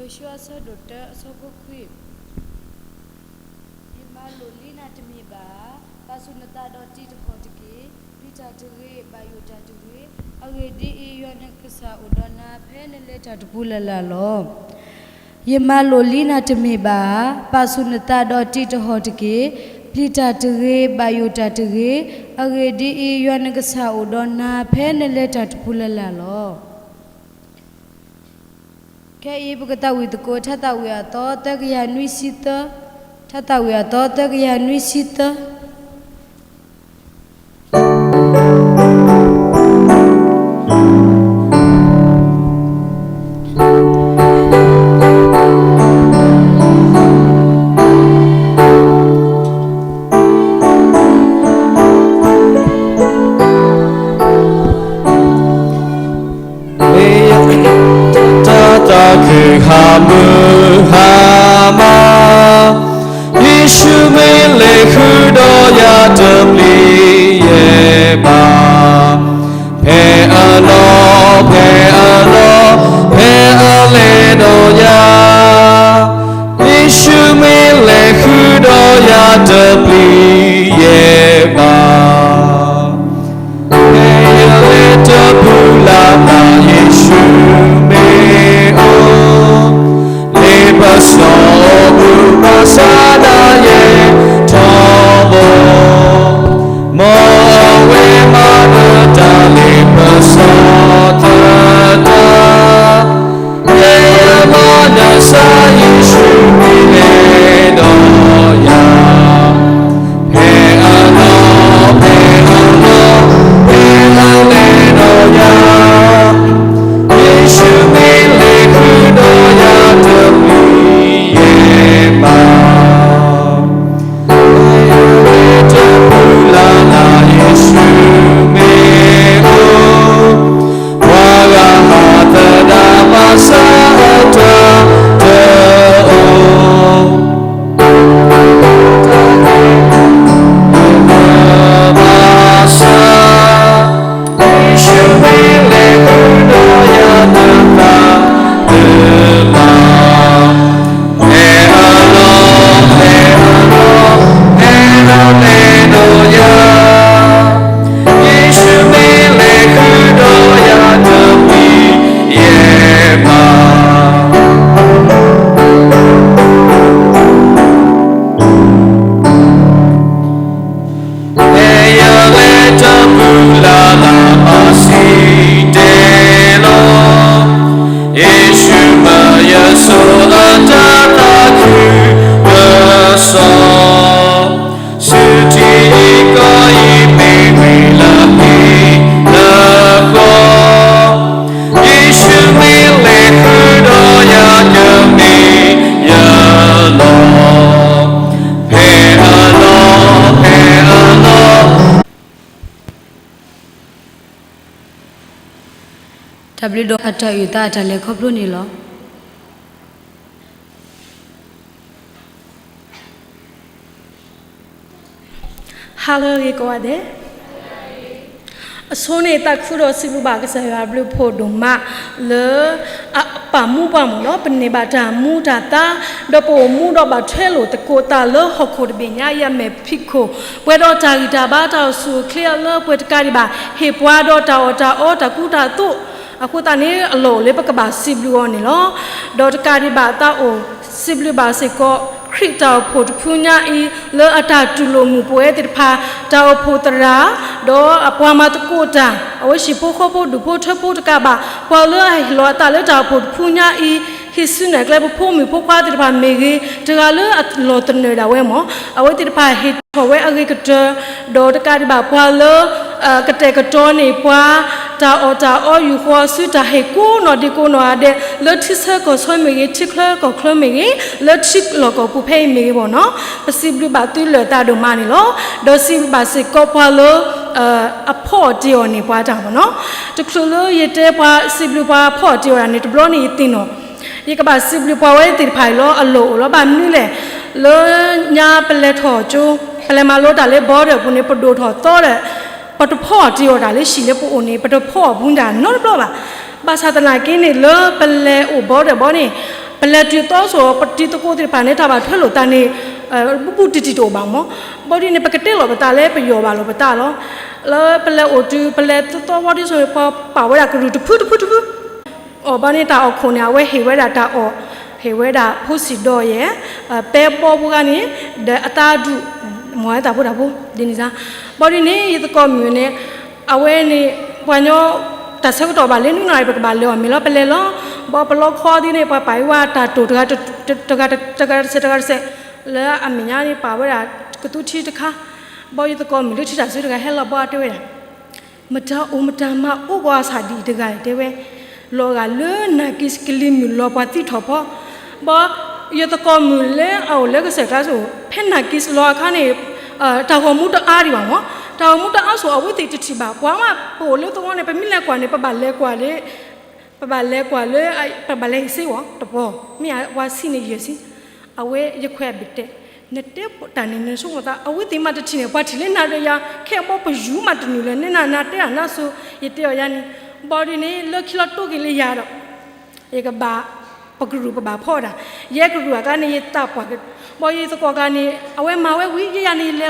ယိၤၡူအဆၢဒိၣ်တၢ အဆၢဖိခွံ, ယမၤလိာ်လံနၤတမ့ၢ်ဘၣ်ဧါ, ပာ်ဆူၣ်နသးဒီးတံၤတဟီၣ်တက့ၢ်. ပျံၤတၢ်တဂ့ၤ, ဘၣ်ယိၣ်တၢ်တဂ့ၤ, အဂ့ၢ်ဒ်အံၤ, ယွၤနကစၢ်အိၣ်ဒီးနၤ ဖဲနလဲၤတၢ်တပူၤလၢ်လၢ်လီၤ. ယမၤလိာ်လံနၤတမ့ၢ်ဘၣ်ဧါ, ပာ်ဆူၣ်နသးဒီးတံၤတဟီၣ်တက့ၢ်. ပျံၤတၢ်တဂ့ၤ, ဘၣ်ယိၣ်တၢ်တဂ့ၤ, အဂ့ၢ်ဒ်အံၤ, ယွၤနကစၢ်အိၣ်ဒီးနၤ ဖဲနလဲၤတၢ်တပူၤလၢ်လၢ်လီၤ. ခဲအံၤပကသးဝံၣ်သကိး ထါသးဝံၣ်အသီ သၢကယၤနွံဆံသၢ, ထါသးဝံၣ်အသီ သၢကယၤနွံဆံသၢ. တၢ်သးခုဟးမုၢ်ဟါမး, ယ့ၣ်ၡူးမ့ၢ်လဲၤဃုာ်ဒီးယၤတပျံၤယဲၢ်ဘၣ်. ဖဲအလီၢ်, ဖဲအလီၢ်, ဖဲအလဲၤဒီးယၤ, ယ့ၣ်ၡူးမ့ၢ်လဲၤဃုာ်ဒီးယၤတပျံၤယဲၢ်ဘၣ်. ဖဲယလဲၤတပူၤလၢ်လၢ် ယ့ၣ်ၡူးမ့ၢ်အိၣ်, လ့ပစီအီၤမုၢ်မၤဆါဒၣ်ယဲၢ်ထီဘိ, မ်အဝဲမၤဒီးတၢ်လ့ပစီသတး, ဖဲယမၤနၢၤစၢ် ယ့ၣ်ၡူးမ့ၢ်လဲၤဒီးယၤ. ဖဲအလီၢ်, ဖဲအလီၢ်, ဖဲအလဲၤဒီးယၤ, ယ့ၣ်ၡူးမ့ၢ်လဲၤဃုာ်ဒီးယၤတပျံၤယဲၢ်ဘၣ်. ဖဲယလဲၤတပူၤလၢ်လၢ် ယ့ၣ်ၡူးမ့ၢ်အိၣ်, ပှၤဂၤဟးသဒၣ်မၤစၢၤအတၢ်တအိၣ်. မၤစၢၤ, ယ့ၣ်ၡူးမ့ၢ်လဲၤဃုာ်ဒီးယၤတပျံၤယဲၢ်ဘၣ်. ဖဲအလီၢ်, ဖဲအလီၢ်, ဖဲအလဲၤဒီးယၤ, ယ့ၣ်ၡူးမ့ၢ်လဲၤဃုာ်ဒီးယၤတပျံၤယဲၢ်ဘၣ်. ဖဲယလဲၤတပူၤလၢ်လၢ် ဘၣ်စံးတဲလီၤ, ယ့ၣ်ၡူးမၢယဆိၣ်အတၢ်သးခုကစီၣ်, ဆူထံကီၢ်အံၤ မ့ၢ်ဝံၤလၢမ့ၢ်လၢဃီ, ယ့ၣ်ၡူးမ့ၢ်လဲၤဃုာ်ဒီးယၤ ကမ့ၢ်ယလီၢ်. ဖဲအလီၢ်, ဖဲအလီၢ်, တၢ်ဘျုးဒီးအတၢ်အုၣ်သးအတၢ်လဲၤခီဖျိန့ၣ်လီၤ. Hello ဂ့ၤကိးဂၤဒဲး, အဆိန့ၣ်သးခုဒီးစံးဘျုးဘၣ်ကစၢ်ယွၤအဘျုးအဖှိၣ်ဒိၣ်မးလၢ အပာ်မူပှၤမ့ၢ်နီၤ, ပန့ၢ်ဘၣ်တၢ်မူတၢ်သါ, ဒီးပအိၣ်မူဒီးဘၣ်ထွဲလိာ်သကိးသးလၢဟီၣ်ခိၣ်တဘ့ၣ်ညါအံၤ အမဲာ်ဖံးခိၣ်, ပှဲၤဒီးတၢ်ဂံၢ်တၢ်ဘါ တၢ်အိၣ်ဆူၣ်အိၣ်ချ့အလၢပှဲၤတကးဒံးဘၣ် ဟ့ၣ်ပှၤဒီးတၢ်အီၣ်တၢ်အီ တၢ်ကူတၢ်သိး, အဃိသတးန့ၣ် အလီၢ်အိၣ်လၢပကဘၣ်စံးဘျုးအီၤန့ၣ်လီၤ. ဒီးတကးဒံးဘၣ်သးအိၣ်စံးဘျုးဘၣ်စ့ၢ်ကီး ခရံာ်တၢ်အိၣ်ဖှိၣ်တဖုညါအံၤ လၢအတၢ်တူၢ်လိာ်မုာ်ပဝဲသ့ၣ်တဖၣ် တၢ်အိၣ်ဖှိၣ်သရၣ်, ဒီးအပှၤမၤသကိးတၢ်, အဝဲဟံၣ်ဖိဃီဖိဒူၣ်ဖိထၢဖိတကးဘၣ် ပှၤလၢအဟ့ၣ်လီၤအသးလၢတၢ်အိၣ်ဖှိၣ်တဖုညါအံၤ, ဟံးစုနဲၣ်ကျဲပဖိမုၣ်ဖိခွါသ့ၣ်တဖၣ်မ့ၢ်ဂ့ၤ, တဂၤလၢအလီၢ်သနၢၣ်ဒၣ်ဝဲမ့ၢ် အဝဲသ့ၣ်တဖၣ်ဟ့ၣ်ထီၣ်ဝဲအဂ့ၤကတၢၢ်, ဒီးတကးဒံးဘၣ်ပှၤလၢ ကတဲာ်ကတီၤန့ၢ်ပှၤ တၢ်အီၣ်တၢ်အီယူၢ်ဃီအစု တၢ်ဟ့ၣ်ကိးနီၢ်ဒဲးကိးနီၢ်ဂၤဒဲး လၢထံဆၢကီၢ်ဆၢမ့ၢ်ဂ့ၤ, ထံချၢကီၢ်ချၢမ့ၢ်ဂ့ၤ, လၢထံလီၢ်ကီၢ်ပူၤဖဲအံၤမ့ၢ်ဂ့ၤမ့ၢ်နီၤ, ပစံးဘျုးဘၣ်သုလၢာ်သးဒိၣ်မးန့ၣ်လီၤ. ဒီးစံးဘျုးဘၣ်စ့ၢ်ကီးပှၤလၢ အဖီအီၣ်တ့ၢ်အီၣ်န့ၢ်ပှၤတၢ်မ့ၢ်နီၤ, တချုးလၢယတဲပှၤစံးဘျုးပှၤဖီအီၣ်တ့ၢ်အီၣ်တၢ်န့ၣ် တဘျီန့ၣ်ယသ့ၣ်နီၣ် ယကဘၣ်စံးဘျုးပှၤဝဲသ့ၣ်တဖၣ်အံၤလီၤ. အလီၢ်အိၣ်လီၤ. ဘၣ်မနုၤလဲၣ်, လၢညါပလဲၤထီၣ်ကၠိ, ပလဲၤမၤလိတၢ်လၢ border ပူၤန့ၣ် ပဒိၣ်ထီၣ်သီဒီး ပတဖီအီၣ်တ့ၢ်အီၣ်တၢ်လၢဟံၣ်လၢပအိၣ်န့ၣ် ပတဖီအီၣ်ဘူးတၢ်နီတဘျီဘၣ်. ဘၣ်ဆၣ်သနာ်က့န့ၣ် လၢပလဲၤအိၣ် border ဘီန့ၣ် ပလဲၤတုၤသီစိၤ ပတံၤသကိးသ့ၣ်တဖၣ်န့ၣ် တၢ်ဘၣ်ထွဲလိာ်သးန့ၣ် ဘူးဘူးတံၢ်တံၢ်တအိၣ်ဘၣ်မး. ဘီဒ်န့ၣ် ပကတဲလီၤပသးလၢပယီၤဘၣ်လိာ်ပသးလီၤ. လၢပလဲၤအိၣ်တုၤ ပလဲၤသီသီဝီဒ်သိးန့ၣ် ပှၤပာ်ဝဲဒၣ်ကရူၢ်တဖုတဖုတဖု အီၣ်ဘၣ်န့ၣ် တၢ်အီၣ်ခိၣ်န့ၣ် အဝဲဟ့ၣ်ဝဲဒၣ်တၢ်အီၣ်, ဟ့ၣ်ဝဲဒၣ်ဖိစံၣ်ဒီယဲၢ်, ပဲဘီဖိဂၤန့ၣ် ဒီးအသးဒူၣ်, မၤဝဲသးဖိတၢ်ဖိ ဒ်န့ၣ်စ့ၢ်. ဘီဒ်န့ၣ် ယသကိးမုၣ်န့ၣ် အဝဲန့ၣ် ပှၤညီ တၢ်ဆၢကတီၢ်ဘၣ်လဲၤနွံနၣ်ရံၣ် ပကဘၣ်လဲၤအီၤမ့ၢ်လီၤ ပလဲၤလီၤ. ဘီပလီခီဒ်န့ၣ် ပှၤပာ်ဝဲတၢ်တိၢ်တဂၤတဂၤတစဲးတဂၤတစဲး, လၢအမဲာ်ညါန့ၣ် ပာ်ဝဲဒၣ်ကသူထံတခါ. ဘီယသကိးမုၣ်လၢထံတၢ်စုတဂၤဟဲလီၤဘီတဲဝဲဒၣ် မတၤအိၣ်မတၤမၤအိၣ်ကီးအဆၣ်ဒံးတဂၤတဲဝဲ, လီၤဂာ်လၢနၢ်က့ၤကလံၤမုၢ်လီၤပှၤသံထီၣ်ဖီ, ဘီ ယသကိးမုၣ်လၢအအိၣ်လၢကစၢၢ်ကျါစိၤ ဖဲနၢ်က့ၤလီၤအခါန့ၣ် တၢ်ဂီၤမူတအါဒံးဘၣ်မး, တၢ်ဂီၤမူတအါစိၤ အဝဲသ့ၣ်တထံၣ်ဘၣ် ပှၤမး ပအိၣ်လၢသဝီန့ၣ် ပမ့ၢ်လဲၤကွၢ်န့ၣ် ပဘၣ်လဲၤကွၢ်လၢ ပဘၣ်လဲၤကွၢ်လၢ ပဘၣ်လဲၤဟ့ၣ်စ့ဝီၤတပီၤ မ့ၢ်အဝဲဆံးန့ၣ်ယဲၢ်ဆံ, အဝဲယခွဲးအဘ့ၣ်တဲ, နတဲတၢ်န့ၣ် နဆိကမိၣ်သး အဝဲသ့ၣ်မးတထံၣ်န့ၣ် ပှၤထံၣ်လၢနၤဒီးယၤ ခဲအံၤဘီပယူၤမးတနုာ်လၢၤ နနၤနၤတဲတၢ်နါစိၤ ယတဲအီၤယၤန့ၣ်, ဘီဒ်န့ၣ် လၢခံလီၤတိၢ်က့ၤလၢယၤဒီး ယကဘၣ် ပကရူၢ်ပဘၣ်ဖီဒၣ်, ယဲကရူၢ်အကျါန့ၣ် ယသးပှၢ်က့ၤ, ဘီယသကိးကျါန့ၣ် အဝဲမၤဝဲဝံၤ ယဲယၤန့ၣ် ယလဲၤ